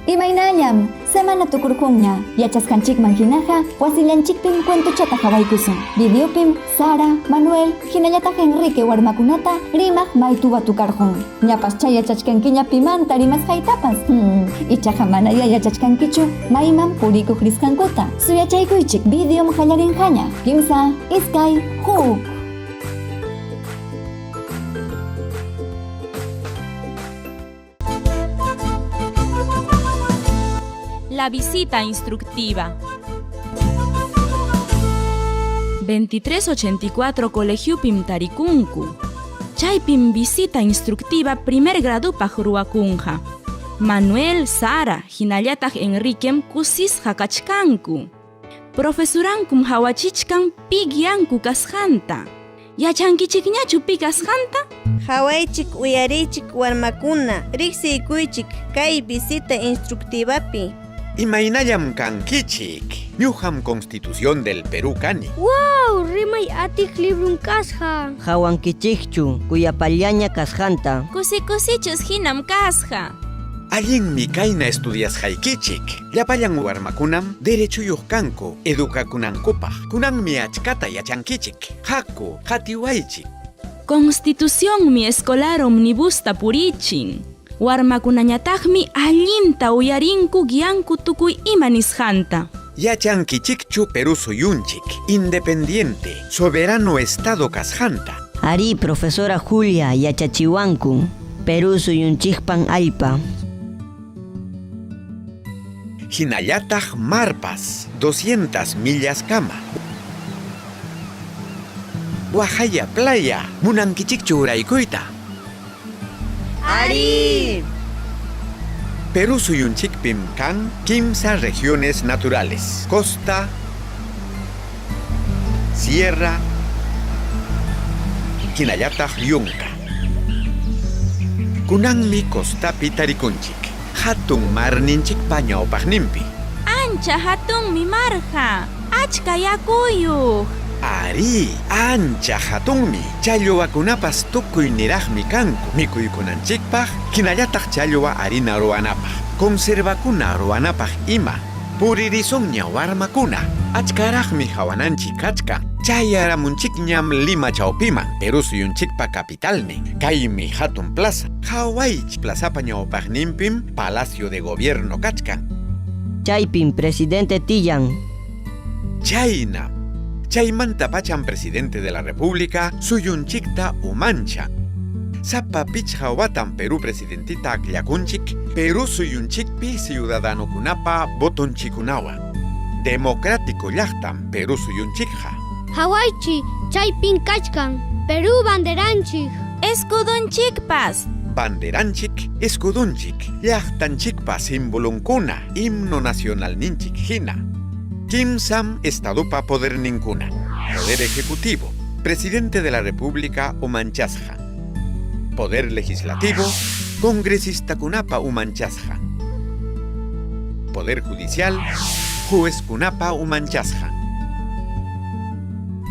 Imaynallam, semana tukurqunña. Yachasqanchikman hinaqa wasillanchikpim cuentochata qawaykusun. Videopim Sara, Manuel, hinallataq Enrique warmakunata rimaq maytu watukarqun. Ñapaschá yachachkankiña pimanta rimasqaytapas. Ichaqa manayá yachachkankichu mayman purikuq risqankuta. Suyachaykuychik, videom qallarinqaña. Kimsa, iskay, huk. La visita instructiva. 2384 colegiopim tarikunku. Chaypim visita instructiva primer gradupaq ruwakunqa. Manuel, Sara, hinallataq Enriquem kusisqa kachkanku. Profesorankum hawachichkan pi guianku kasqanta. Yachankichikñachu pi kasqanta? Hawaychik uyariychik warmakuna, riqsiykuychik kay visita instructivapi. Imaynallam kankichik. Ñuqam Constitución del Perú kani. Wow, rimay atiq librun kasqa. Hawankichikchu kuyapallaña kasqanta. Kusi kusichus hinam kasqa. Allinmi kayna estudiasqaykichik. Llapallan warmakunam derechuyuq kanku edukakunankupaq. Kunanmi achkata yachankichik. Haku, qatiwaychik. Constitucionmi escolar omnibusta purichin. Warmakunañataqmi allinta uyarinku guianku tukuy ima nisqanta. Yachankichikchu Perú suyunchik, independiente, soberano estado kasqanta. Arí, profesora Julia yachachiwanku, Perú suyunchikpan allpa. Hinallataq marpas, 200 millas kama. Waqaya playa, munankichikchu uraykuyta. Arí. Perú suyunchikpim kan kimsa regiones naturales: costa, sierra, hinallataq yunka. Kunanmi costapi tarikunchik, hatun marninchikpa ñawpaqninpi. Ancha hatunmi marqa, achka yakuyuq. Arí, ancha hatunmi. Challwakunapas tukuy niraqmi kanku mikuykunanchikpaq, hinallataq challwa harina ruwanapaq, conservakuna ruwanapaq ima. Puririsunña warmakuna, achkaraqmi hawananchik kachkan. Chayaramunchikñam Lima chawpiman, Perú suyunchikpa capitalnin. Kaymi hatun plaza. Hawaychik plazapa ñawpaqninpim Palacio de Gobierno kachkan. Chaypim presidente tiyan. Chayna. Chaymanta pacham presidente de la República suyunchikta umancha. Sapa pichqa watam Perú presidentita akllakunchik, Perú suyunchikpi ciudadanokunapa votonchikunawan. Democrático llaqtam Perú suyunchikqa. Hawaychi, chaypin kachkan, Perú banderanchik. Escudonchikpas. Banderanchik, escudonchik, llaqtanchikpa simbolonkuna, himno nacionalninchik hina. Kimsam estadopa poderninkuna. Poder Ejecutivo, Presidente de la República umanchasqa. Poder Legislativo, Congresistakunapa umanchasqa. Poder Judicial, Juezkunapa umanchasqa.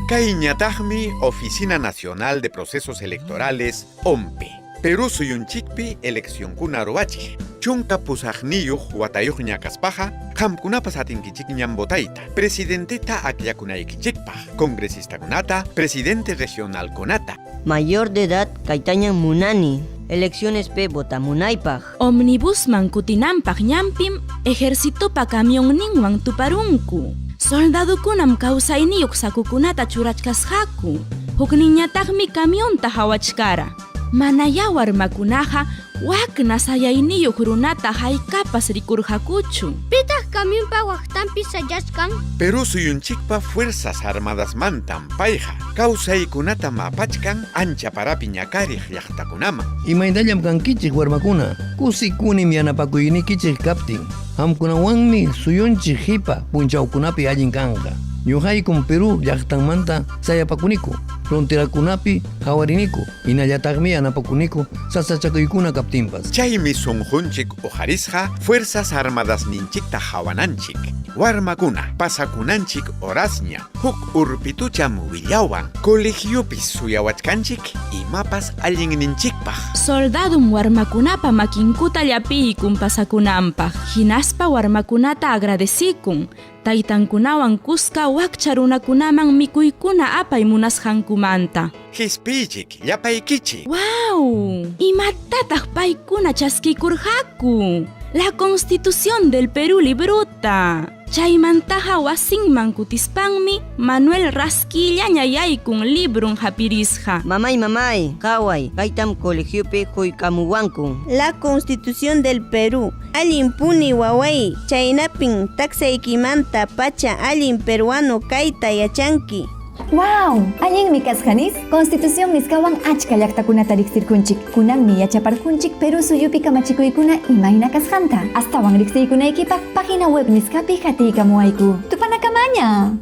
Kayñataqmi Oficina Nacional de Procesos Electorales, ONPE. Perú suyunchikpi eleccionkuna ruwachik. Chunka pusaqniyuq watayuqña kaspaqa, qamkunapas atinkichikñam votayta. Presidenteta akllakunaykichikpaq, congresistakunata, presidente regionalkunata. Mayor de edad kaytañam munani. Elecciones pe votamunaypaq. Omnibusman kutinanpaq ñanpim ejercitopa camionninwan tuparunku. Soldadukunam kawsayniyuq sakukunata churachkasqaku. Hukninñataqmi camionta hawachkara. Manayá warmakunaqa wakna sayayniyuq runata haykapas rikurqakuchu. Pitaq camionpa waqtanpi sayachkan? Perú suyunchikpa Fuerzas Armadas mantam payqa kawsaykunatam apachkan ancha parapi ñakariq llaqtakunaman. Imaynallam kankichik warmakuna, kusikunim yanapakuynikichik kaptin. Qamkunawanmi suyunchik qipa punchawkunapi allin kanqa. Ñuqaykum Perú llaqtanmanta sayapakuniku. Fronterakunapi hawariniku. Hinallataqmi yanapakuniku sasachakuykuna kaptinpas. Chaymi sunqunchik uqarisqa Fuerzas Armadas ninchikta hawananchik. Warmakuna pasakunanchik horasña huk urpitucham willawan colegiopi suyawachkanchik imapas allinninchikpaq. Soldadum warmakunapa makinkuta llapiykun pasakunanpaq. Hinaspa warmakunata agradecikun. Taytankunawan kuska wakcha runakunaman mikuykuna apay munasqankumanta. Qispiychik llapaykichik. ¡Wow! Imatataq paykuna chaskikurqaku? La Constitución del Perú libruta. Chaymantaqa wasinman kutispanmi Manuel raskillaña yaykun librun hapirisqa. Mamay, mamay, qaway, kaytam colegiopi quykamuwanku. La Constitución del Perú. Allin puni waway, chaynapin taksaykimanta pacha allin peruano kayta yachanki. ¡Wow! Allinmi kasqanis, Constitución nisqawan achka llaqtakunata riqsirqunchik. Kunanmi yachaparqunchik Perú suyupi kamachikuykuna imayna kasqanta. Astawan riqsiykunaykipaq página web nisqapi hatiykamuwayku. Tupanakamaña!